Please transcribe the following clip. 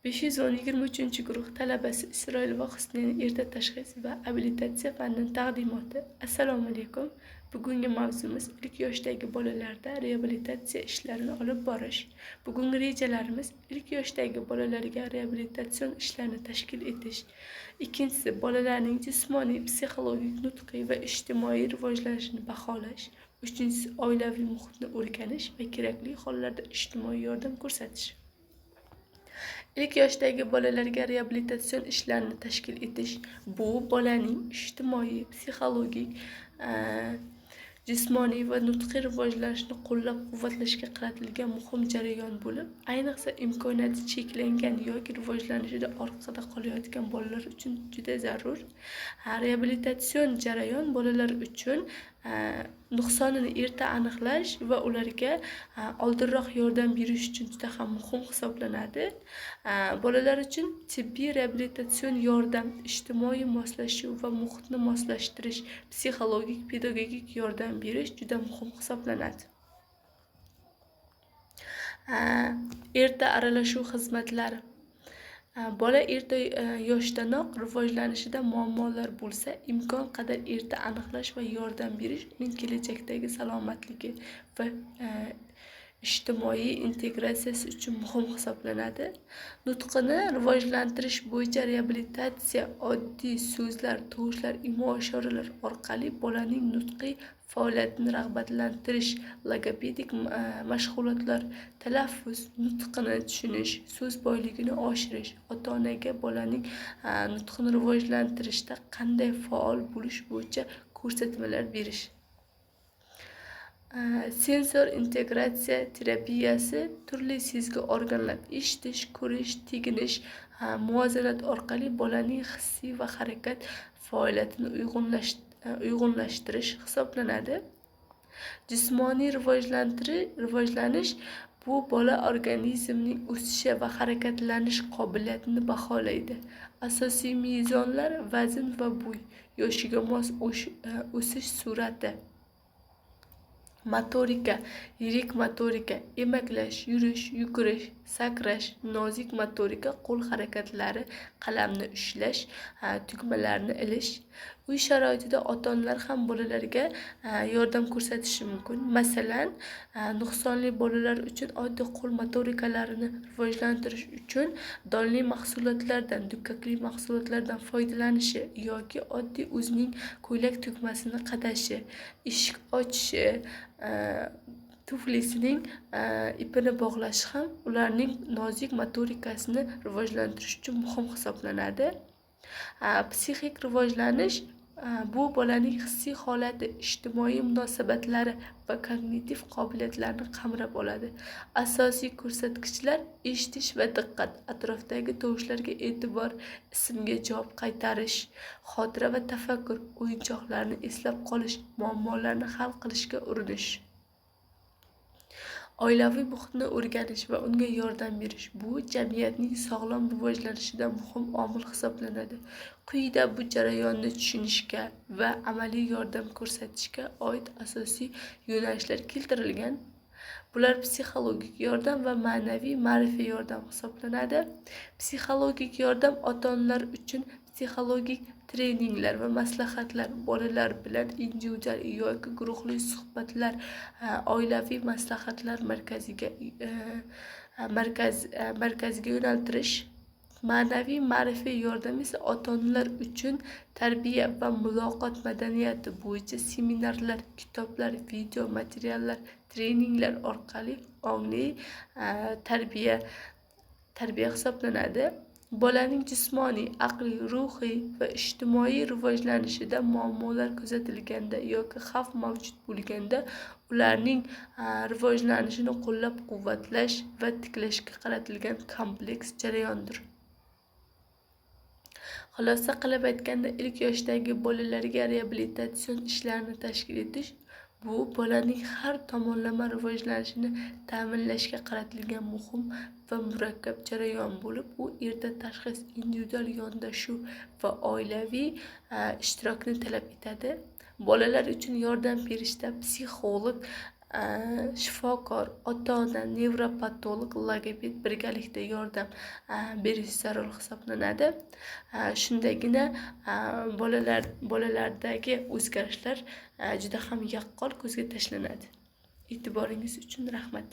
523-guruh talabasi Isroilova Husniyaning erta tashxis va abilitatsiya fanidan taqdimoti. Assalomu alaykum. Bugungi mavzumiz ilk yoshdagi bolalarda reabilitatsiya ishlarini olib borish. Bugungi rejalarimiz ilk yoshdagi bolalarga reabilitatsion ishlarni tashkil etish. Ikkinchisi, bolalarning jismoniy, psixologik, nutqiy va ijtimoiy rivojlanishini baholash. Uchinchisi, oilaviy muhitni o'rganish va kerakli hollarda ijtimoiy yordam ko'rsatish. Ilk yoshdagi bolalarga reabilitatsion ishlarni tashkil etish bu bolaning ijtimoiy, psixologik, jismoniy va nutqiy rivojlanishini qo'llab-quvvatlashga qaratilgan muhim jarayon bo'lib, ayniqsa imkoniyati cheklangan yoki rivojlanishida orqada qolayotgan bolalar uchun juda zarur. Reabilitatsion jarayon bolalar uchun nuqsonini erta aniqlash va ularga oldinroq yordam berish uchun juda ham muhim hisoblanadi. Bolalar uchun tibbiy reabilitatsion yordam, ijtimoiy moslashuv va muhitni moslashtirish, psixologik, pedagogik yordam berish juda muhim hisoblanadi. Erta aralashuv xizmatlari. Bola erta yoshdanoq rivojlanishida muammolar bo'lsa, imkon qadar erta aniqlash va yordam berish uning kelajakdagi salomatligi va ijtimoiy integratsiyasi uchun muhim hisoblanadi. Nutqini rivojlantirish bo'yicha reabilitatsiya oddiy so'zlar, tovushlar, imo ishoralar orqali bolaning nutqiy faoliyatini rag'batlantirish, logopedik mashg'ulotlar, talaffuz, nutqini tushunish, so'z boyligini oshirish, ota-onaga bolaning nutqini rivojlantirishda qanday faol bo'lish bo'yicha ko'rsatmalar berish. Sensor integratsiya terapiyasi turli sezgi organlar eshitish, ko'rish, teginish, muvozanat orqali bolaning hissiy va harakat faoliyatini uyg'unlashtirish hisoblanadi. Jismoniy rivojlanish bu bola organizmining o'sishi va harakatlanish qobiliyatini baholaydi. Asosiy mezonlar vazn va bo'y, yoshiga mos o'sish sur'ati. Motorika, yirik motorika, emaklash, yurish, yugurish, sakrash, nozik motorika, qo'l harakatlari, qalamni ushlash, tugmalarni ilish. Uy sharoitida ota-onalar ham bolalarga yordam ko'rsatishi mumkin. Masalan, nuqsonli bolalar uchun oddiy qo'l motorikalarini rivojlantirish uchun donli mahsulotlardan, dukkakli mahsulotlardan foydalanishi yoki oddiy o'zining ko'ylak tugmasini qadashi, eshik ochishi, tuflisining ipini bog'lashi ham ularning nozik motorikasini rivojlantirish uchun muhim hisoblanadi. Psixik rivojlanish bu bolaning hissiy holati, ijtimoiy munosabatlari va kognitiv qobiliyatlarini qamrab oladi. Asosiy ko'rsatkichlar eshitish va diqqat, atrofdagi tovushlarga e'tibor, ismga javob qaytarish, xotira va tafakkur, o'yinchoqlarni eslab qolish, muammolarni hal qilishga urinish. Oilaviy muhitni o'rganish va unga yordam berish bu jamiyatning sog'lom rivojlanishida muhim omil hisoblanadi. Quyida bu jarayonni tushunishga va amaliy yordam ko'rsatishga oid asosiy yo'nalishlar keltirilgan. Bular psixologik yordam va ma'naviy ma'rifiy yordam hisoblanadi. Psixologik yordam ota-onalar uchun psixologik treninglar va maslahatlar, bolalar bilan individual yoki guruhli suhbatlar, oilaviy maslahatlar markaziga yo'naltirish. Ma'naviy ma'rifiy yordam esa ota-onalar uchun tarbiya va muloqot madaniyati bo'yicha seminarlar, kitoblar, video materiallar, treninglar orqali ongli tarbiya hisoblanadi. Bolaning jismoniy, aqliy, ruhiy va ijtimoiy rivojlanishida muammolar kuzatilganda yoki xavf mavjud bo'lganda ularning rivojlanishini qo'llab-quvvatlash va tiklashga qaratilgan kompleks jarayondir. Xulosa qilib aytganda, ilk yoshdagi bolalarga reabilitatsion ishlarni tashkil etish bu bolaning har tomonlama rivojlanishini ta'minlashga qaratilgan muhim va murakkab jarayon bo'lib, u erta tashxis, individual yondashuv va oilaviy ishtirokni talab etadi. Bolalar uchun yordam berishda psixolog Shifokor, ota-ona, nevropatolog, logoped birgalikda yordam berish zarur hisoblanadi. Shundagina bolalardagi o'zgarishlar juda ham yaqqol ko'zga tashlanadi. E'tiboringiz uchun rahmat.